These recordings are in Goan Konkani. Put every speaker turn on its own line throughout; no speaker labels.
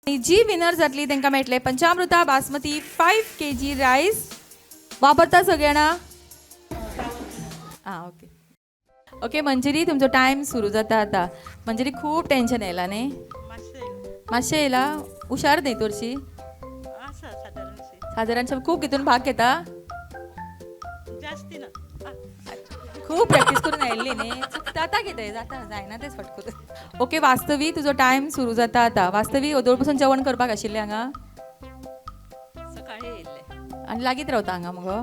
आनी जी विनर जातली तांकां मेळटले पंचामृता बासमती 5 kg rice. वापरता सगळे जाणां? आं, ओके ओके. मंजिरी, तुमचो टायम सुरू जाता आता. मंजिरी, खूब टेन्शन येयला न्ही? मातशें येयला. हुशार न्ही तशी?
आसा, सादारणशी.
सादारणशें. खूब हितून भाग घेता?
जास्ती ना.
खूब प्रॅक्टीस करून आयिल्ली न्ही? जाता कितें जाता, जायना तें फट करून. ओके वास्तवी, तुजो टायम सुरू जाता आता. वास्तवी, ओदोळ पसून जेवण करपाक आशिल्लें हांगा?
सकाळी येयल्ले.
आनी लागींच रावता हांगा मुगो?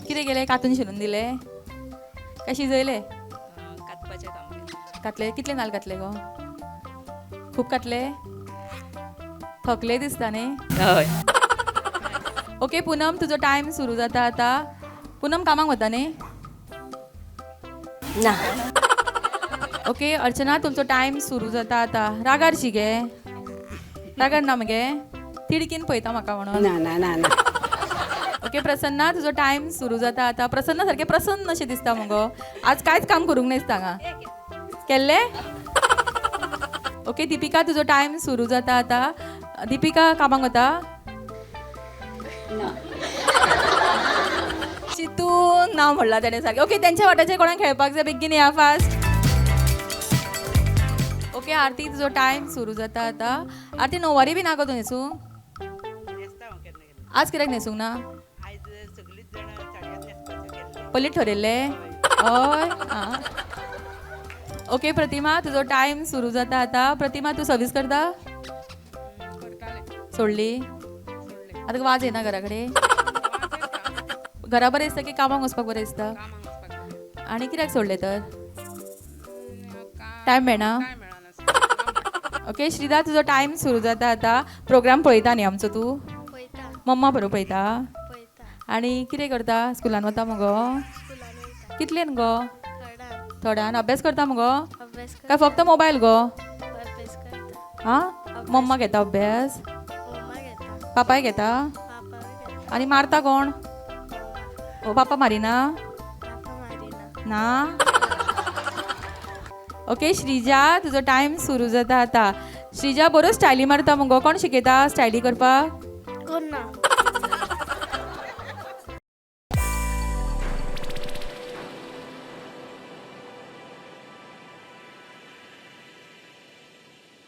कितें केलें? कातून शिनून दिलें काय शिजयलें?
कातपाचें काम केलें.
कातले? कितले नाल कातले गो? खूब कातले? थकले दिसता न्ही?
हय.
ओके पुनम, तुजो टायम सुरू जाता आता. पुनम कामाक वता न्ही?
ना.
ओके अर्चना, तुमचो टायम सुरू जाता आता. रागार शी गे? रागार ना मगे? तिडकीन पळयता म्हाका म्हणून.
ना ना ना ना.
ओके प्रसन्ना, तुजो टायम सुरू जाता आता. प्रसन्ना सारकें प्रसन्न अशें दिसता मुगो. आज कांयच काम करूंक नासता हांगा केल्लें? ओके दिपिका, तुजो टायम सुरू जाता आता. दिपिका कामाक वता?
ना.
चितून नांव म्हणलां तेणें सारकें. ओके, तेंच्या वाट्याचें कोणाक खेळपाक जाय, बेगीन या फास्ट. ओके आरती, तुजो टायम सुरू जाता आता. आरती, णववारी बी ना गो तूं न्हेसूंक?
न्हेसता हांव केन्ना केन्ना.
आज कित्याक न्हेसूंक ना?
आयज सगळींच जाणां साडयांत न्हेसपाचें केल्लें.
पयलीं ठरयल्लें? हय आं. ओके प्रतिमा, तुजो टायम सुरू जाता आता. प्रतिमा, तूं सर्वीस करता? सोडली? आतां वाज येना घरा कडेन? घरा बरें दिसता की कामाक वचपाक बरें दिसता? आनी कित्याक सोडलें तर? टायम मेळना? ओके श्रीदा, तुजो टायम सुरू जाता आता. प्रोग्राम पळयता न्ही आमचो तूं?
पळयता.
मम्मा बरोबर पळयता?
पळयता.
आनी कितें करता? स्कुलान वता मुगो?
स्कुलान वयता.
कितलेन गो?
थर्डान.
थर्डान. अभ्यास करता मुगो?
अभ्यास.
काय फक्त मोबायल गो?
अभ्यास करता.
आं, मम्मा घेता अभ्यास?
मम्मा घेता.
पापाय घेता?
पापाय घेता.
आनी मारता कोण? ओ, पापा मारिना?
पापा मारिना.
ना? ओके श्रीजा, तुजो टायम सुरू जाता आता. श्रीजा, बऱ्यो स्टायली मारता मुगो. कोण शिकयता स्टायली करपाक?
कोण ना.